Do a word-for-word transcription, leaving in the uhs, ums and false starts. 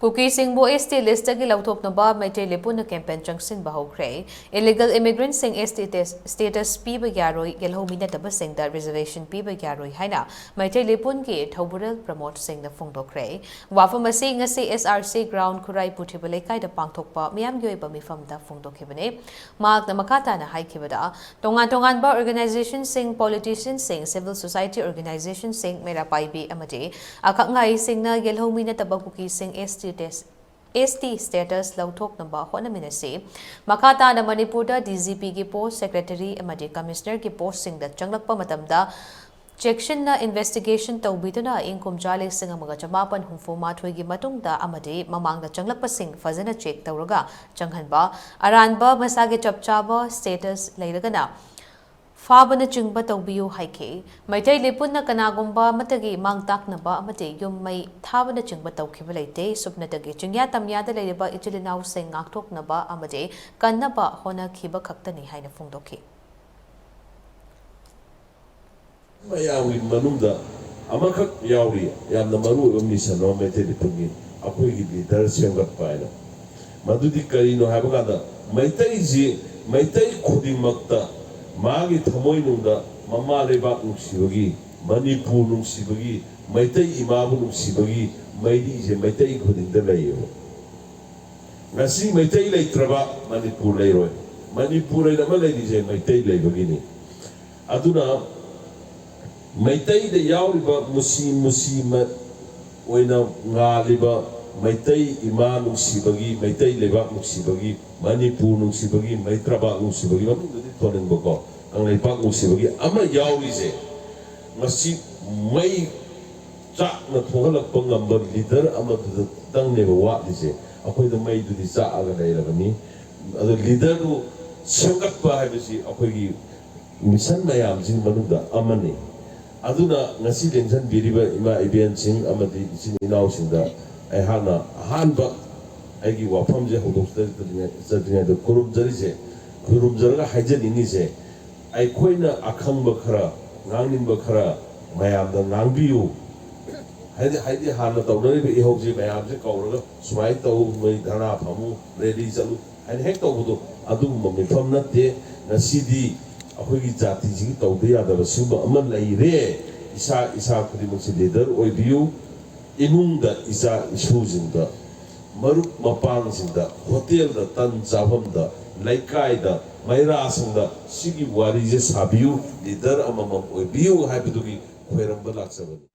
ꯀꯨꯀꯤꯁꯤꯡꯕꯨ ꯑꯦꯁ T ꯂꯤꯁꯇꯒꯤ ꯂꯧꯊꯣꯛꯅꯕ Meitei ꯂꯦꯄꯨꯅ campaign ꯆꯪꯁꯤꯟꯕ ꯍꯧꯈ꯭ꯔꯦ꯫ ꯏꯂꯤꯒꯦꯜ ꯏꯃꯤꯒ꯭ꯔꯦꯟꯠꯁꯤꯡ ꯑꯦꯁ ꯇꯤ ꯁ꯭ꯇꯦꯇꯁ ꯄꯤꯕ ꯌꯥꯔꯣꯏ, ꯌꯦꯜꯍꯧꯃꯤ ꯅꯠꯇꯕꯁꯤꯡꯗ ꯔꯤꯖꯔꯕꯦꯁꯟ ꯄꯤꯕ ꯌꯥꯔꯣꯏ ꯍꯥꯏꯅ ꯃꯩꯇꯩ ꯂꯦꯄꯨꯟꯒꯤ ꯊꯧꯕꯨꯔꯦꯜ ꯄ꯭ꯔꯃꯣꯗ ꯁꯤꯡꯅ ꯐꯣꯡꯗꯣꯛꯈ꯭ꯔꯦ꯫ ꯋꯥꯐꯝ ꯑꯁꯤ ꯉꯁꯤ ꯑꯦꯁ ꯑꯥꯔ ꯁꯤ ꯒ꯭ꯔꯥꯎꯟ ꯈꯨꯔꯥꯏ ꯄꯨꯊꯤꯕ ꯂꯩꯀꯥꯏꯗ ꯄꯥꯡꯊꯣꯛꯄ ꯃꯤꯌꯥꯝꯒꯤ ꯑꯣꯏꯕ ꯃꯤꯐꯝꯗ ꯐꯣꯡꯗꯣꯛꯈꯤꯕꯅꯤ꯫ ꯃꯍꯥꯛꯅ ꯃꯈꯥ ꯇꯥꯅ ꯍꯥꯏꯈꯤꯕꯗ, ꯇꯣꯉꯥꯟ ꯇꯣꯉꯥꯟꯕ ꯑꯣꯔꯒꯅꯥꯏꯖꯦꯁꯟꯁꯤꯡ, ꯄꯣꯂꯤꯇꯤꯁꯤꯌꯟꯁꯤꯡ, ꯁꯤꯚꯤꯜ ꯁꯣꯁꯥꯏꯇꯤ ꯑꯣꯔꯒꯅꯥꯏꯖꯦꯁꯟꯁꯤꯡ, ꯃꯩꯔꯥ ꯄꯥꯏꯕꯤ ꯑꯃꯗꯤ ꯑꯈꯛ ꯉꯥꯏꯁꯤꯡꯅ ꯌꯦꯜꯍꯧꯃꯤ ꯅꯠꯇꯕ ꯀꯨꯀꯤꯁꯤꯡ ꯑꯦꯁ ꯇꯤ ꯇꯦꯁ ꯑꯦꯁ ꯇꯤ ꯁ꯭ꯇꯦꯇꯁ ꯂꯧꯊꯣꯛꯅꯕ ꯍꯣꯠꯅꯃꯤꯟꯅꯁꯤ꯫ ꯃꯈꯥ ꯇꯥꯅ ꯃꯅꯤꯄꯨꯔꯗ ꯗꯤ ꯖꯤ ꯄꯤꯒꯤ ꯄꯣꯁ, ꯁꯦꯀ꯭ꯔꯦꯇꯔꯤ ꯑꯃꯗꯤ ꯀꯃꯤꯁꯅꯔꯒꯤ ꯄꯣꯁꯁꯤꯡꯗ ꯆꯪꯂꯛꯄ ꯃꯇꯝꯗ ꯆꯦꯛꯁꯤꯟꯅ ꯏꯟꯚꯦꯁꯇꯤꯒꯦꯁꯟ ꯇꯧꯕꯤꯗꯨꯅ ꯏꯪ ꯀꯨꯝꯖꯥ ꯂꯤꯁꯤꯡ ꯑꯃꯒ ꯆꯃꯥꯄꯟ ꯍꯨꯝꯐꯨ ꯃꯥꯊꯣꯏꯒꯤ ꯃꯇꯨꯡꯗ ꯑꯃꯗꯤ ꯃꯃꯥꯡꯗ ꯆꯪꯂꯛꯄꯁꯤꯡ ꯐꯖꯅ ꯆꯦꯛ ꯇꯧꯔꯒ ꯆꯪꯍꯟꯕ, ꯑꯔꯥꯟꯕ ꯃꯁꯥꯒꯤ ꯆꯞ ꯆꯥꯕ ꯁ꯭ꯇꯦꯇꯁ ꯂꯩꯔꯒꯅ ꯐꯥꯕꯅꯆꯤꯡꯕ ꯇꯧꯕꯤꯌꯨ ꯍꯥꯏꯈꯤ꯫ ꯃꯩꯇꯩ ꯂꯦꯄꯨꯟꯅ ꯀꯅꯥꯒꯨꯝꯕ ꯑꯃꯠꯇꯒꯤ ꯃꯥꯡ ꯇꯥꯛꯅꯕ ꯑꯃꯗꯤ ꯌꯨꯝ ꯃꯩ ꯊꯥꯕꯅꯆꯤꯡꯕ ꯇꯧꯈꯤꯕ ꯂꯩꯇꯦ꯫ ꯁꯨꯞꯅꯇꯒꯤ ꯆꯤꯡꯌꯥ ꯇꯝꯌꯥꯗ ꯂꯩꯔꯤꯕ ꯏꯆꯤꯜ ꯏꯅꯥꯎꯁꯤꯡ ꯉꯥꯛꯊꯣꯛꯅꯕ ꯑꯃꯗꯤ ꯀꯟꯅꯕ ꯍꯣꯠꯅꯈꯤꯕ ꯈꯛꯇꯅꯤ ꯍꯥꯏꯅ ꯐꯣꯡꯗꯣꯛꯈꯤ꯫ ꯃꯌꯥꯝꯒꯤ ꯃꯅꯨꯡꯗ ꯑꯃꯈꯛ ꯌꯥꯎꯔꯤ, ꯌꯥꯝꯅ ꯃꯔꯨ ꯑꯣꯏꯕ ꯃꯤꯁꯟ ꯑꯃ ꯃꯩꯇꯩ ꯂꯦꯄꯨꯟꯒꯤ, ꯑꯩꯈꯣꯏꯒꯤ ꯂꯤꯗꯔ ꯁꯦꯝꯒꯠꯄ ꯍꯥꯏꯅ꯫ ꯃꯗꯨꯗꯤ ꯀꯔꯤꯅꯣ ꯍꯥꯏꯕ ꯀꯥꯟꯗ, ꯃꯩꯇꯩꯁꯤ, ꯃꯩꯇꯩ ꯈꯨꯗꯤꯡꯃꯛꯇ ꯃꯥꯒꯤ ꯊꯃꯣꯏꯅꯨꯡꯗ ꯃꯃꯥ ꯂꯩꯕꯥꯛ ꯅꯨꯡꯁꯤꯕꯒꯤ, ꯃꯅꯤꯄꯨꯔ ꯅꯨꯡꯁꯤꯕꯒꯤ, ꯃꯩꯇꯩ ꯏꯃꯥꯕꯨ ꯅꯨꯡꯁꯤꯕꯒꯤ ꯃꯩꯔꯤꯁꯦ ꯃꯩꯇꯩ ꯈꯨꯗꯤꯡꯗ ꯂꯩꯌꯦꯕ꯫ ꯉꯁꯤ ꯃꯩꯇꯩ ꯂꯩꯇ꯭ꯔꯕ ꯃꯅꯤꯄꯨꯔ ꯂꯩꯔꯣꯏ꯫ ꯃꯅꯤꯄꯨꯔ ꯍꯥꯏꯅ ꯑꯃ ꯂꯩꯔꯤꯁꯦ ꯃꯩꯇꯩ ꯂꯩꯕꯒꯤꯅꯤ꯫ ꯑꯗꯨꯅ ꯃꯩꯇꯩꯗ ꯌꯥꯎꯔꯤꯕ ꯃꯨꯁꯤ ꯃꯨꯁꯤ ꯃ-, ꯑꯣꯏꯅ ꯉꯥꯜꯂꯤꯕ ꯃꯩꯇꯩ ꯏꯃꯥ ꯅꯨꯡꯁꯤꯕꯒꯤ, ꯃꯩꯇꯩ ꯂꯩꯕꯥꯛ ꯅꯨꯡꯁꯤꯕꯒꯤ, ꯃꯅꯤꯄꯨꯔ ꯅꯨꯡꯁꯤꯕꯒꯤ, ꯃꯩꯇ꯭ꯔꯕꯥꯛ ꯅꯨꯡꯁꯤꯕꯒꯤ ꯃꯃꯤꯡꯗꯗꯤ ꯊꯣꯟꯅꯤꯡꯕꯀꯣ, ꯀꯪꯂꯩꯄꯥꯛ ꯅꯨꯡꯁꯤꯕꯒꯤ ꯑꯃ ꯌꯥꯎꯔꯤꯁꯦ, ꯉꯁꯤ ꯃꯩ ꯆꯥꯛꯅ ꯊꯣꯛꯍꯜꯂꯛꯄ ꯉꯝꯕ ꯂꯤꯗꯔ ꯑꯃꯗꯨꯗꯪꯅꯦꯕ ꯋꯥꯠꯂꯤꯁꯦ꯫ ꯑꯩꯈꯣꯏꯗ ꯃꯩꯗꯨꯗꯤ ꯆꯥꯛꯑꯒ ꯂꯩꯔꯕꯅꯤ꯫ ꯑꯗꯣ ꯂꯤꯗꯔꯗꯨ ꯁꯦꯝꯒꯠꯄ ꯍꯥꯏꯕꯁꯤ ꯑꯩꯈꯣꯏꯒꯤ ꯃꯤꯁꯟ ꯃꯌꯥꯝꯁꯤꯒꯤ ꯃꯅꯨꯡꯗ ꯑꯃꯅꯤ꯫ ꯑꯗꯨꯅ ꯉꯁꯤ ꯂꯦꯡꯁꯤꯟꯕꯤꯔꯤꯕ ꯏꯃꯥ ꯏꯕꯦꯟꯁꯤꯡ ꯑꯃꯗꯤ ꯏꯆꯤꯟ ꯏꯅꯥꯎꯁꯤꯡꯗ ꯑꯩꯍꯥꯛꯅ ꯑꯍꯥꯟꯕ ꯑꯩꯒꯤ ꯋꯥꯐꯝꯁꯦ ꯍꯧꯗꯣꯛꯆꯗ꯭ꯔꯤꯉꯩ-, ꯆꯗ꯭ꯔꯤꯉꯩꯗ ꯈꯨꯔꯨꯝꯖꯔꯤꯁꯦ, ꯈꯨꯔꯨꯝꯖꯔꯒ ꯍꯥꯏꯖꯅꯤꯡꯉꯤꯁꯦ, ꯑꯩꯈꯣꯏꯅ ꯑꯈꯪꯕ ꯈꯔ, ꯉꯥꯡꯅꯤꯡꯕ ꯈꯔ ꯃꯌꯥꯝꯗ ꯉꯥꯡꯕꯤꯌꯨ꯫ ꯍꯥꯏꯗꯤ ꯍꯥꯏꯗꯤ ꯍꯥꯟꯅ ꯇꯧꯅꯔꯤꯕ ꯏꯍꯧꯁꯦ ꯃꯌꯥꯝꯁꯦ ꯀꯧꯔꯒ ꯁꯨꯃꯥꯏꯅ ꯇꯧ, ꯅꯣꯏ ꯙꯔꯅꯥ ꯐꯝꯃꯨ, ꯔꯦꯂꯤ ꯆꯠꯂꯨ ꯍꯥꯏꯅ ꯍꯦꯛ ꯇꯧꯕꯗꯣ ꯑꯗꯨꯒꯨꯝꯕ ꯃꯤꯐꯝ ꯅꯠꯇꯦ꯫ ꯉꯁꯤꯗꯤ ꯑꯩꯈꯣꯏꯒꯤ ꯖꯥꯇꯤꯁꯤꯒꯤ ꯇꯧꯗ ꯌꯥꯗꯕ ꯁꯤꯒꯨꯝꯕ ꯑꯃ ꯂꯩꯔꯦ꯫ ꯏꯁꯥ ꯏꯁꯥ ꯈꯨꯗꯤꯡꯃꯛꯁꯤ ꯂꯤꯗꯔ ꯑꯣꯏꯕꯤꯌꯨ꯫ ꯏꯃꯨꯡꯗ ꯏꯆꯥ ꯏꯁꯨꯁꯤꯡꯗ, ꯃꯔꯨꯞ ꯃꯄꯥꯡꯁꯤꯡꯗ, ꯍꯣꯇꯦꯜꯗ, ꯇꯟ ꯆꯥꯐꯝꯗ, ꯂꯩꯀꯥꯏꯗ, ꯃꯩꯔꯥꯁꯤꯡꯗ ꯁꯤꯒꯤ ꯋꯥꯔꯤꯁꯦ ꯁꯥꯕꯤꯌꯨ, ꯂꯤꯗꯔ ꯑꯃꯃꯝ ꯑꯣꯏꯕꯤꯌꯨ ꯍꯥꯏꯕꯗꯨꯒꯤ ꯈꯣꯏꯔꯝꯕ ꯂꯥꯛꯆꯕꯅꯤ꯫